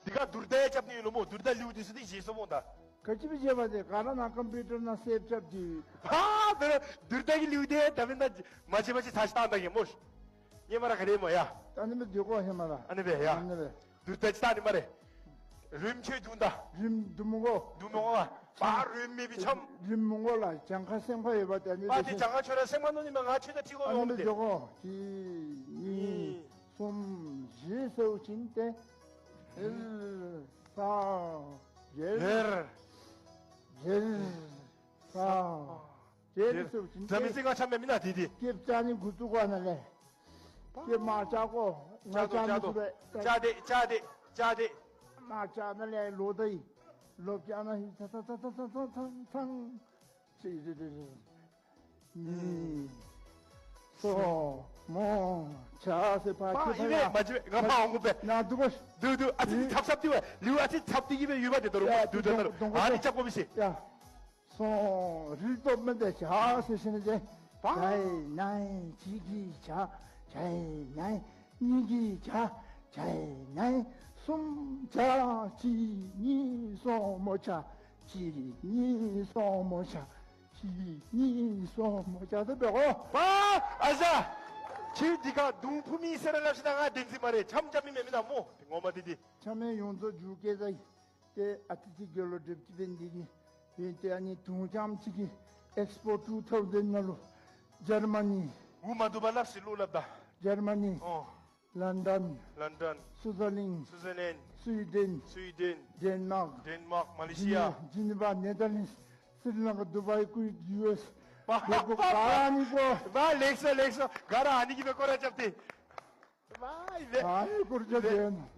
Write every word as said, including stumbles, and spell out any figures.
དེ་ཁར་དུར་བརྡ་རྐྱབ་ནི་ཡོད་ལོ་སྨོ། དུར་བརྡ་ལེའུ་འདི་ཚུ་འདི་བཞེས་སོ་སྨོ་ད། ག་ཅི་སྦེ་བཞེས་པ་དེ། ག་ར་ནཱ་ཀམ་པིའུ་ཊར་ནང་སེབ་རྐྱབ་སྟེ། ཨ་དེ་ར་དུར་བརྡ་གི་ལེའུ་འདི་ད་འབདན་ད་མ་བཞེས་པ་ཅིན་ཚར་ཅིག་བཏང་ད་གེ་སྨོ། ཧེ་མ་ར་ག་དེ་སྨོ་ཡ། ད་ཨ་ནི་སྦེ་སྡོད་དགོ་ཧེ་མ་ར། ཨ་ནི་སྦེ་ཡ། ཨ་ནི་སྦེ། དུར་བརྡ་ཅིག་བཏང་ནི་སྨ་རེ། རིམ་ཁྱོད་བརྡུང་ད། རིམ་བརྡུང་མི་དགོ། བརྡུང་མི་དགོ་པ། རིམ་མེད་པའི་འཆམ། རིམ་མི་དགོ་ལགས། གྱངས་ཁ་སེམས་ཁར་ཡོད་པ་དེ་ཨ་ནི་པ་དེ་གྱངས་ཁ་ཁྱོད་ར་སེམས་ཁར་མནོ་ནི་མས། ང་ཁྱོད་དང་འཁྲིལ་དགོཔ་ཨ་ནི་འོང་མི་སྦེ་དེ། འགྱོ་དགོ། གཅིག་གཉིས་གཉིས། གསུམ་བཞི་ཟེརཝ་ཅིག་ཏེ། ཨེར་ས་གེར་གེར་གེར་ས་གེར་གེར་ཟེརཝ་ཅིག་འཛམ་གླིང་ཏེ། ཟེར་ག་འཆམ་མེད་མི་ན་དེ་དེ། སྐེདཔ་བཅག་ནི་འགོ་བཙུགས་པ་ནང་ལས། སྐེདཔ་མར་བཅག་དགོ། མར་བཅག་ནི་ཚུ་སྦེ། བཅག་སྟེ་བཅག་སྟེ་བཅག་སྟེ། མར་བཅག་ནི་ལས་ལོག་ད་ཡི། ལོག་བཅག་ནི་ཧི་ཚ་ཚ་ཚ་ཚ་ཚ་ཚ་ཚ། གཅིག་གཉིས་གསུམ་མོ་ཆ་ཟེར་ཕར་པ་ཁྱེད་ཨིན་པས། ཕར་ཡ། མ་བྱེད་པས། ང་ཕར་འོང་དགོ་པས། ནཱ་འདུག་གོ། འདུག་འདུག། ཨ་ཙི་ཨེ། ཚབ་ཚབ་སྟེ་བ། ལེའུ་ཨ་ཙི་ཚབ་སྟེ་གི་སྦེ་ཡོད་པ་དེ་དོ་རུང་ཡ་འདུག་འདུག་འདུག་འདུག་འདུག། ཨ་ནི་ཅག་པོ་མི་ཤེས། ཡ། སོང་རིལ་སྟོབས་མེད་དེ་བྱ་ཟེར་ཞིནམ་ལས་ཏེ། པ། བྱ་ཡི་ན་ཡི་བྱི་གི་བྱ། བྱ་ཡི་ན་ཡི་གཉིས་ཀྱི་བྱ། བྱ་ཡི་ན་ཡི་གསུམ་བྱ། གཅིག་གཉིས་གསུམ་མོ་ཆ། གཅིག་གཉིས་གསུམ་མོ་ཆ། གཅིག་གཉིས་གསུམ་མོ་ཆ་ཟེར་འབད་དགོ། པ། ཨ་ཙི། ཁྱོད་འདི་ཁར་རྡུང་ཕུ་མི་ཟེར་ར་སླབ་ཞིནམ་ལས་ང་བདེན་རྫུན་སྨ་རེ། འཆམ་རྐྱབ་མི་མེན་མེན་ན་སྨོ། ངོ་མ་འདི་འདི། འཆམ་མེན་ཡོངས་རྫོགས་རྒྱུ་སྐད་ཟ་ཡི། ཏེ་ཨ་ཙི་ཅིག་དགེ་སློང་སྒྲུབ་ཅིག་འབད་ནི་འདི་གིས་ཡོད། ཏེ་ཨ་ནི་དུང་རྐྱངམ་ཅིག་གིས་ཨེགསི་པོ་ཊུ་ཐའུ་ཟེན་ནང་ལུ་འཇར་མ་ནི། འུ་མ་བཏུབ་པར་སླབ་ཟེར་ལོག་སླབ་ད། འཇར་མ་ནི། ཨོ། ལཱན་ཌཱན། ལཱན་ཌཱན། སུའི་ཛར་ལེནཌ། སུའི་ཛར་ལེནཌ། སུའི་ཌེན། སུའི་ཌེན། ཌེན་མཱརཀ། ཌེན་མཱརཀ། མ་ལེ་ཤི་ཡ། ཇི་ནི་ཝ། ནེ་དར་ལེནཌསི། སི་རི་ལང་ཀ། དུ་བའི། ཀུ་ཝེཊ། ཡུ་ཨེསི། པ་པ་པ། ག་ར་ཨ་ནི་སྐོར། པ་ལེགས་སོ་ལེགས་སོ། ག་ར་ཨ་ནི་གི་སྦེ་སྐོར་ར་རྐྱབ་སྟེ། པ་ཨིན་པས། ཨ་ནི་སྐོར་རྐྱབ་སྟེ།